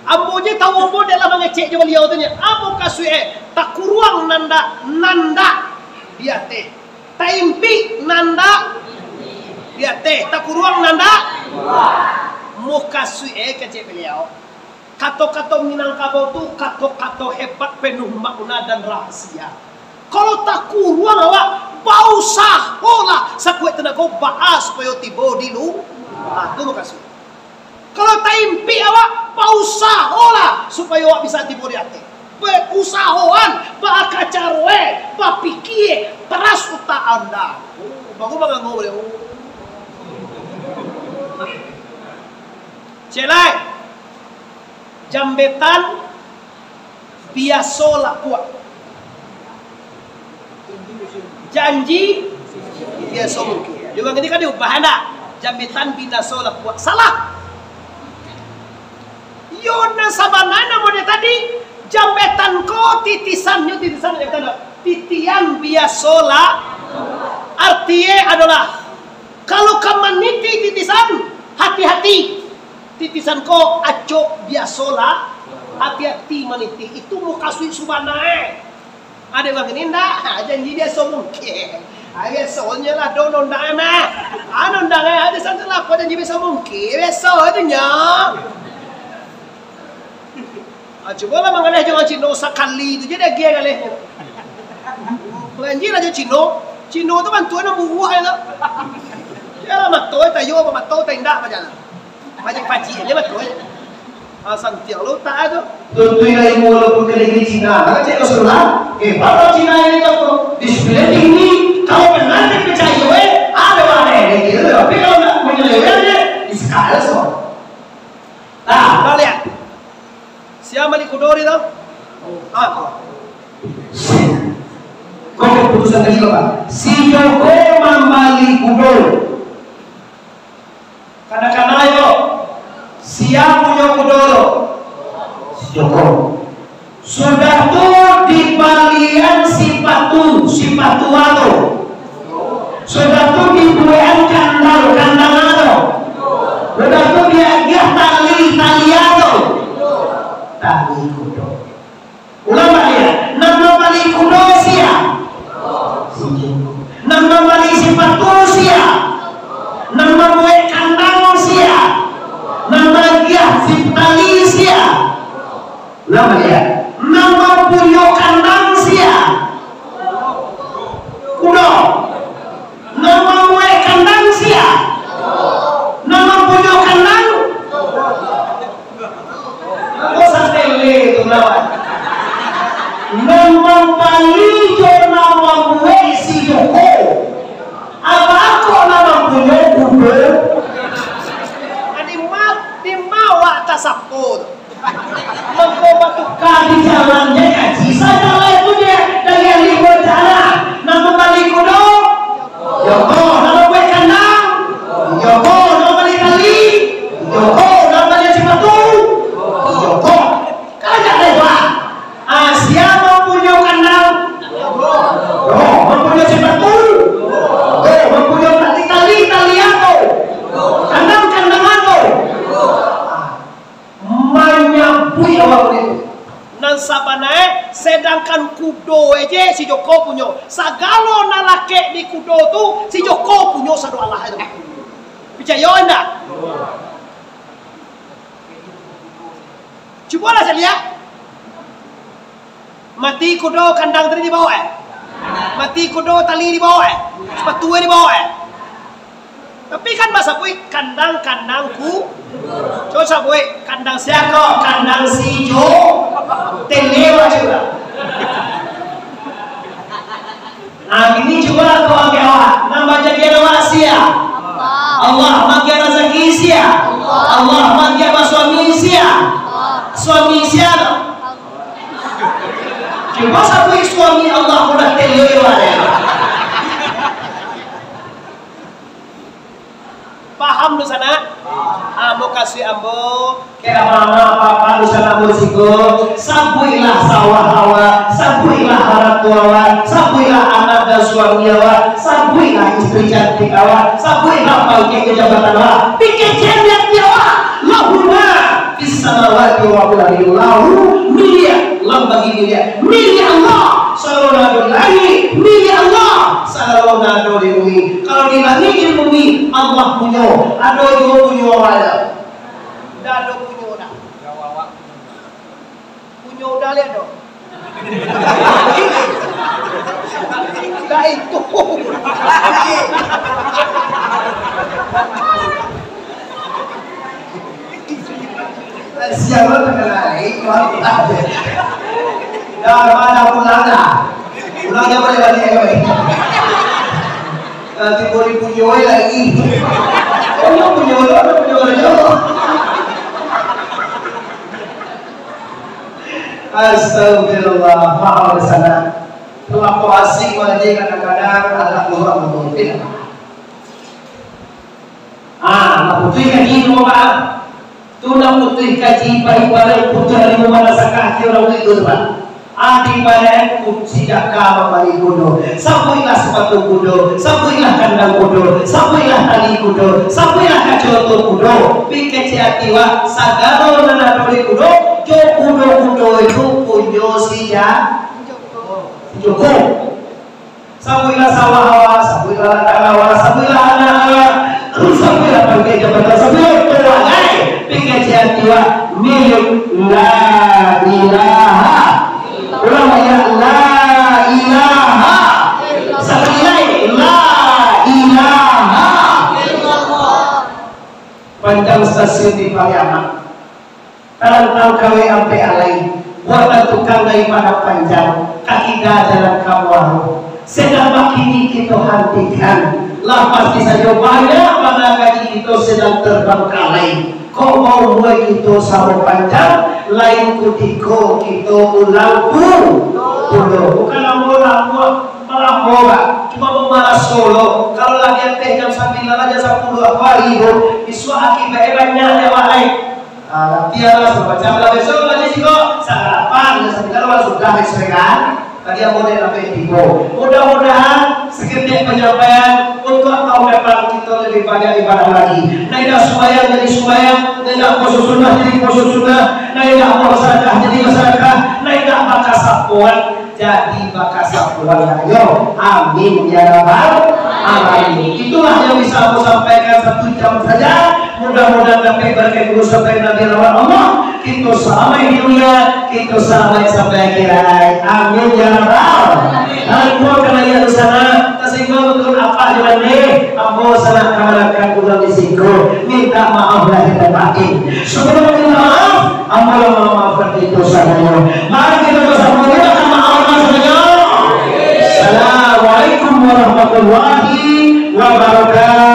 Ambo je tahu, ambo dak lah mangecek jo baliau tu nyo. Apo kasuik eh takuruang nan dak, nan dak di ateh? Taimpik nan dak di ateh, takuruang nan dak. Mukasuik eh, kecek baliau. Kato-kato Minangkabau tu kato-kato hebat, penuh makna dan rahasia. Kalau takuruang awak, bausaholah sakuek tenago baa supayo tibo di lu-, ah, tu mukasuik. Kalau taimpik awak, bausaholah supayo awak bisa tibo di ateh. Bausahoan, baa ka caro eh, bapikie, paras utak anda. Oh, baru mangangau baliau. Cek lai. Jambetan biaso lapuak. Janji biaso mungkin. Juga kini kan diubah, ndak? Jambetan biaso lapuak. Salah. Yo, nan sabananyo namo dia tadi, jambetan ko titisannyo, titisan jambetan ko. Titian biaso lah. Artinyo adalah, kalau ka maniti titisan, hati-hati. Titisan ko acok biaso lah, hati-hati manitih. Itu mukasuik subananyo. Ado urang kini ndak, ha, janji biaso mungkin. Ha, biasonyo lah, do nondangan lah. Ha, nondangan, ado santai lah, apo janji biaso mungkin. Biaso tu nyo. Ha, cubolah mangaleh jo urang Cino sakali tu je, diagiah ngalehnyo. Mangaleh jo Cino, Cino tu bantuan nan buruak tu. Yo lah, mato tayo, mato taindak, bajalan. Pajik-pajik aja batua. Ah, santiang lo utak tu. Tuntuilah ilmu walaupun ka nagari Cina. Nah, cek Rasulullah, hebat lo Cina ini tu. Disiplin tinggi. Kalau benar dipercaya, eh, ada barang yang dia. Tapi kalau ndak menyeleweng, eh, disekal so. Sia mambali kudo tadi tu? Ah, ko. Ko keputusan tadi, Bapak. Si Joko mambali kudo. Kadang-kadang yo, sia punyo kudo tu? Si Joko. Sudah tu dibalian sipatu, sipatu tu. Sudah tu dibuekan kandang, kandang tu. Sudah tu diagiah tali, tali tu. Tali kudo. Ulang baliak, nan mambali kudo sia? Si Joko. Nan mambali sipatu sia? Nan mambuek kandang sia? Nan maagiah si tali sia? Ulang baliak, nan mampunyo kandang sia? Kudo. Nan mambuek kandang sia? Nan mampunyo kandang? Ko satele tu lawan. Nan mambali jo nan mambuek si Joko. Apo kok nan mampunyo kudo? Di ma-, di ma awak tasapo tu? Mangko batuka di jalan, dek kaji sajalan tu, dek dari limo jalan. Nan mambali kudo, Joko. Nan mambuek kandang, Joko. Nan mambali tali, Joko. Nan mambali sipatu, Joko. Kan jadi, Pak? Ah, sia mampunyo kandang? Joko. Mampunyo sipatu? Joko. Mampunyo tali-tali, tali apo? Kandang-kandang apo? Ah. Manyabuik awak ko. Nan sabana e, sedangkan kudo e je si Joko punyo. Sagalo nan lakek di kudo tu, si Joko punyo sado alah tu. Picayo indak? Cubolah caliak. Mati kudo, kandang tadi dibao e. Mati kudo, tali dibao e. Sipatu e dibao e. Tapi kan basabuik kandang-kandang ku-, cubo sabuik kandang sia ko, kandang si Jo, tele awak cubo. Nah, kini cubolah ko agiah awak, nan manjadian awak sia? Allah. Maagiah razaki sia? Allah. Maagiah basuami sia? Suami sia tu? Cubo sabuik suami Allah, ko lah tele awak. Paham dunsanak? Ah, mukasuik ambo, kek mama, papa, dunsanak ambo siko, sabuiklah sawah awak, sabuiklah harato awak, sabuiklah anak dan suami awak, sabuiklah istri cantik awak, sabuiklah pangkek jabatan awak. Pikia ciek di ati awak, lahuma fis samawati wa fil ardi, lahu, miliak, lam bagi miliak, miliak Allah, salawon ado di langik, miliak Allah, salawon ado di bumi. Kalau di langik di bumi, Allah punyo, ado juo punyo awak. Ndak ado punyo dah. Punyo udah lihat dong. Dah itu. Siapa terkenal? Dah mana pulang dah? Pulang dia balik balik lagi. Nanti boleh punyo lagi. Oh, punyo lo, punyo lo. Astagfirullah, maaf di sana. Terlalu asing aja kadang-kadang ada kurang mungkin. Ah, nak putuih kaji tu, Pak. Tu nak putuih kaji, baik barang putuih dari mana sakah kira itu, Pak. Ati barang kunci jaka mambali kudo. Sabuiklah sepatu kudo, sabuiklah kandang kudo, sabuiklah tali kudo, sabuiklah kacoto kudo. Pikir ciek ati wak, sagalo nan ado di kudo, jo kudo-kudo itu punyo si Ja-, si Joko. Sabuiklah sawah awak, sabuiklah ladang awak, sabuiklah anak awak, sabuiklah pangkek jabatan, sabuiklah oto awak, ai. Pikir ciek ati wak, milik la ilaha. Ulang baliak, la ilaha. Sakali lai, la ilaha. Panjang stasiun di Pariaman. Tarantang kawek ampek alai, buatan tukang dari Padang Panjang, ka kida jalan ka Muaro. Sedang bakini kito hantikan, lah pasti sajo banyak bana gaji kito sedang terbang ka alai. Kok maumua kito samo panjang, Lain kutiko kito ulang pu-, pulo. Bukan ambo lambuak, malambo, Pak. Cuma ambo maraso lo, kalau lah di ateh jam sambilan, jam sapuluah hari tu, bisuak akibatnyo banyak dek awak lai. Ah, latihan lah, samacam lah. Besok ngaji siko, sarapan, jam sambilan lah sudah, besok kan. Tadi ambo dek sampai tibo. Mudah-mudahan saketek panyampaian, untuak tahun depan kito labiah banyak ibadah lagi. Nan indak sumbayang jadi sumbayang, nan indak puaso sunnah jadi puaso sunnah, nan indak basadakah jadi basadakah, nan indak bakasapoan jadi bakasapoan. Ayo, amin ya rabbal alamin. Itulah yang bisa ambo sampaikan satu jam saja. Mudah-mudahan dapek barakat guru sampai Nabi rahmat Allah. Kito salamaik di dunia, kito salamaik sampai akhirat. Amin ya rabbal. Amin. Kalau kalian di sana, tasinggung betul apa dengan ni? Ambo sanak kamanakan urang di siko. Minta maaf lahir dan batin. Sebelum minta maaf, ambo lah mamaafkan kito sadonyo. Mari kito basamo minta maaf sadonyo. Assalamualaikum warahmatullahi wabarakatuh.